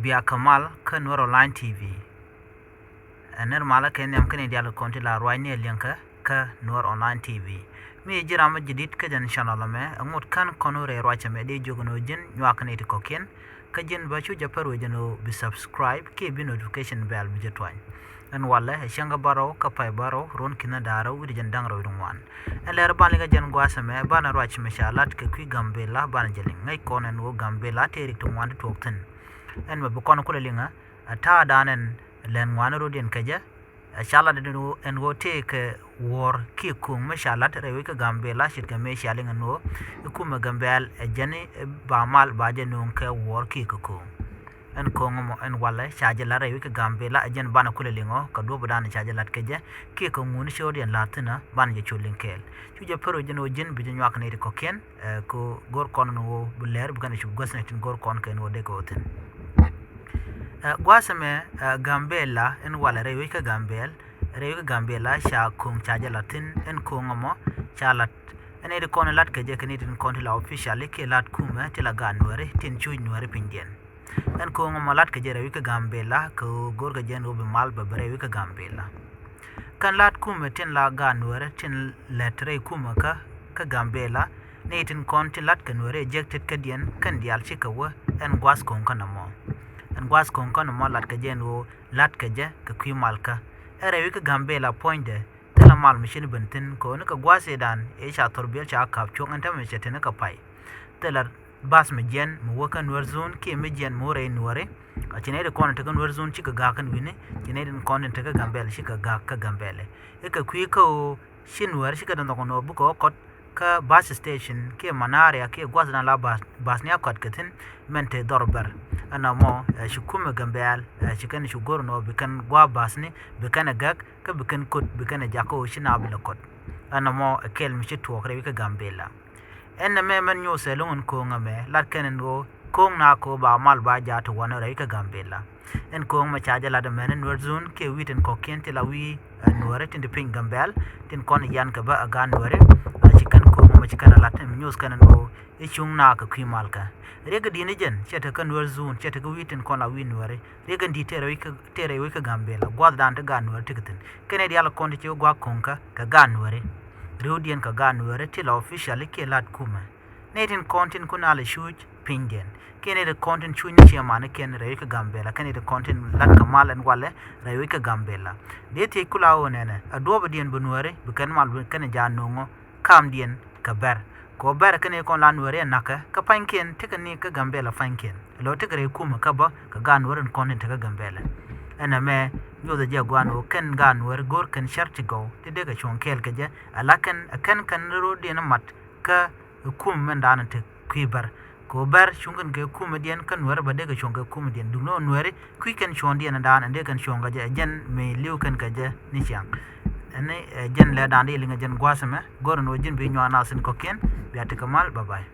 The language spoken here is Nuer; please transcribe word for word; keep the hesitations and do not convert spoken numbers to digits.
Bia kɛ mal kä Nuer Online T V. Ɛ nɛr malä kɛ nhiam kä ni dial kɔn ti la ruacni ɛ liɛŋkä kä Nuer Online T V. Mi ji̱ ram mi ji̱ dit kä jɛn channel ɛmɛ, ɛ ŋot kän kɔn wä rɛy ruac ɛmɛ dee jiök ɛn ɣöö ji̱n nyuak ni ti kɔ̱kiɛn. Kä ji̱n bä cu jɛ pär wec ɛn ɣöö bi subscribe kiɛ bi notification bell bi jɛ tuany. Ɛn walɛ ɛ cäŋ kä bärɔw kä pay bärɔw ruɔ̱n ki̱n da̱ŋ rɛw wi̱cdɛ jiɛn da̱ŋ rɛw wi̱cdɛ ŋuan. Ɛn lɛr banɛ kɛ jɛn gua̱a̱th ɛmɛ banɛ ruac mi ca lat kɛ kui̱ Gambela banɛ jɛ liŋ. Ŋäc kɔn ɛn ɣöö Gambela tëë rik ti ŋuan ti tuɔɔk thi̱n. Ɛn mɛ bi kɔn kulɛ liŋä ɛ ta̱a̱dan ɛn lɛn ŋuan rɔ̱diɛn kɛ jɛ. Ɛ ca lat ɛn ɣöö tëë kɛ wuɔ̱ɔ̱r kiɛ ko̱o̱ŋ mi ca lat rɛy wec kä Gambela ce̱tkɛ mëë cia liŋ ɛn ɣöö i̱ kumɛ Gambɛl ɛ jɛn i̱ ba mal ba jɛ nööŋ kɛ wuɔ̱ɔ̱r kiɛ kɛ ko̱o̱ŋ. Ɛn ko̱o̱ŋ ɛmɔ ɛn walɛ ca jɛ lat rɛy wec kä Gambela ɛ jɛn banɛ kulɛ liŋ ɔ kɛ duɔ̱ɔ̱pdan ca jɛ lat kɛ jɛ kiɛ kɛ ŋun cio̱o̱diɛn la̱a̱t thi̱n ɔ banɛ jɛ cu liŋ kɛɛl. Cu jɛ pär wec ɛn ɣöö ji̱n bi jɛ nyuak ni ti kɔ̱kiɛn. Ɛ kɛ go̱r kɔn ni ɣöö bi lɛr bi kɛn cu guäth ni tin go̱r kɔn kɛ ni ɣöö dee kɛ ɣöö thi̱n. Ɛ gua̱a̱th ɛmɛ ɛ Gambela ɛn walɛ rɛy wec kä Gambɛl rɛy wec kä Gambela ca ko̱o̱ŋ ca jɛ lat thi̱n. Ɛn ko̱o̱ŋ ɛmɔ ca lat ɛn ni ti kɔn lat kɛ jɛ kɛ ni tin kɔn ti la official kiɛ lat kumɛ ti la gaat Nuɛri tin cuc Nuɛri pinydiɛn. Ɛn ko̱o̱ŋ ɛmɔ lat kɛ jɛ rɛy wec kä Gambela kɛ ɣöö go̱r kɛ jɛ ɛn ɣöö bi mal bɛ bi rɛy wec kä Gambela. Kɛn lat kumɛ tin la gaat Nuɛri tin lɛt rɛy kumɛ kä kä Gambela ni tin kɔn tin lat kɛ Nuɛri ɛ jek tet kädiɛn kɛn diaal cikɛ wä ɛn gua̱a̱th ko̱o̱ŋ kä nɔmɔ. Ɛn gua̱a̱th ko̱o̱ŋ kä nɔmɔ lat kɛ jɛ ɛn ɣöö lat kɛ jɛ kɛ kui̱ malkä. Ɛ rɛy wec kä Gambela puɔ̱nydɛ thilɛ mal mi cin ben thi̱n kɛ ɣöö ni kɛ gua̱a̱th ëëdan ëë ca thor biɛl ca ka̱p cuɔ̱ŋ ɛn tämɛ cɛ tin kɛ pay. Thilɛ bath mi jiɛn mi wä kä Nuer zone kiɛ mi jiɛn mi wä rɛy Nuɛri. A ci nɛy ti kɔn in te kä Nuer zone cikɛ ga̱a̱k kɛn wi̱ni, ci nɛy ti kɔn in te kä Gambɛl cikɛ ga̱a̱k kä Gambɛl. I̱ kɛ kui̱ kä ɣöö ci Nuɛri cikɛ dɔ̱ŋ dhɔk nɔ bikɛ ɣä kɔt kä bus station kiɛ manaria kiɛ gua̱thdan la bus, bus ni a kɔt kɛ thi̱n mɛn te dhɔr bɛr. Ɛn ɛmɔ ɛ ci kumɛ Gambɛl ɛ ci kɛn ci go̱r nɔ bi kɛn gua̱a̱ bus ni bi kɛn ɛ gäk kä bi kɛn kot bi kɛn ɛ jak kä ɣöö ci na bi lɛ kɔt. Ɛn ɛmɔ ɛ kɛl mi ci tuɔɔk rɛy wec kä Gambɛl la. Ɛn nɛmɛ mɛn nyoth ɛlɔ̱ŋ ɛn ko̱o̱ŋ ɛmɛ lat kɛn ɛn ɣöö ko̱o̱ŋ na ko̱o̱k ba mal ba jaat ti wänä rɛy kä Gambɛl la. Ɛn ko̱o̱ŋ ɛmɛ ca jɛ lat ɛmɛn ɛn Nuer zone kiɛ wi̱i̱ tin kɔ̱kiɛn ti la wi̱i̱ ɛ Nuɛri tin ti piny Gambɛl tin kɔn yan kɛ bä ɛ gaat Nuɛri. A ci kɛn ko̱o̱ŋ ɛmɛ ci kɛn ɛ lat ɛmɛ nyoth kɛn ɛn ɣöö i̱ cuŋ na kɛ kui̱ malkä. Riɛk kɛ di̱n i̱ jɛn cɛ te kä Nuer zone cɛ te kä wi̱i̱ tin kɔn la wi̱i̱ Nuɛri. Riɛk in di̱t tëë rɛy wec kä Gambɛl la gua̱thdan ti gaat Nuɛri ti kɛ thi̱n. Kɛn i̱ diaal kɔn ti ci wä gua̱a̱k ko̱ŋkä kɛ gaat Nuɛri. Ri̱wdiɛn kɛ gaat Nuɛri ti la official kiɛ la̱t kumɛ. Nɛy tin kɔn tin kun alɛ cuuc pinydiɛn kiɛ nɛy tin kɔn tin cuuc ni ciɛ manikiɛn rɛy wec kä Gambɛl la kɛn nɛy tin kɔn tin la̱t kɛ mal ɛn walɛ rɛy wec kä Gambɛl la. Dee thiec kula ɣöö nɛnɛ ɛ duɔ̱ɔ̱pdiɛn bi Nuɛri bi kɛn mal bi kɛn jaat no̱o̱ŋɔ. Kamdiɛn kɛ bɛr kɛ ɣöö bɛr kɛn i̱ kɔn la Nuɛri ɛ na̱kɛ kä pa̱nykiɛn tekɛ ni kä Gambɛl la pa̱nykiɛn. Lɔ tekɛ rɛy kumɛ kä bä kɛ gaat Nuɛri in kɔn in tekä Gambɛl. Ɛn ɛmɛ nyothɛ jɛ gua̱a̱n ɣöö kɛn gaat Nuɛri go̱o̱r kɛn cär ti gɔw ti dee kɛ cuɔ̱ŋ kɛɛl kɛ jɛ. Ala kɛn ɛ kɛn kɛn ro̱o̱diɛn mat kä ɛ kumɛ mɛn da̱a̱n in te kui̱ bɛr. Kɛ ɣöö bɛr cuŋ kɛn kɛ kumɛdiɛn kä Nuɛri bä dee kɛ cuɔ̱ŋ kɛ kumɛdiɛn duŋni ɣöö Nuɛri kui̱ kɛn cuɔ̱ŋdiɛn in da̱a̱n in dee kɛn cuɔ̱ŋ kɛ jɛ ɛ jɛn mëë li̱w kɛn kɛ jɛ ni ciaŋ. Ɛn ɛ jɛn lɛ da̱a̱n dee liŋ ɛ jɛn gua̱a̱th ɛmɛ go̱r in ɣöö ji̱n bi nyuak nath in kɔ̱kiɛn. Bia tekɛ mal, bye bye.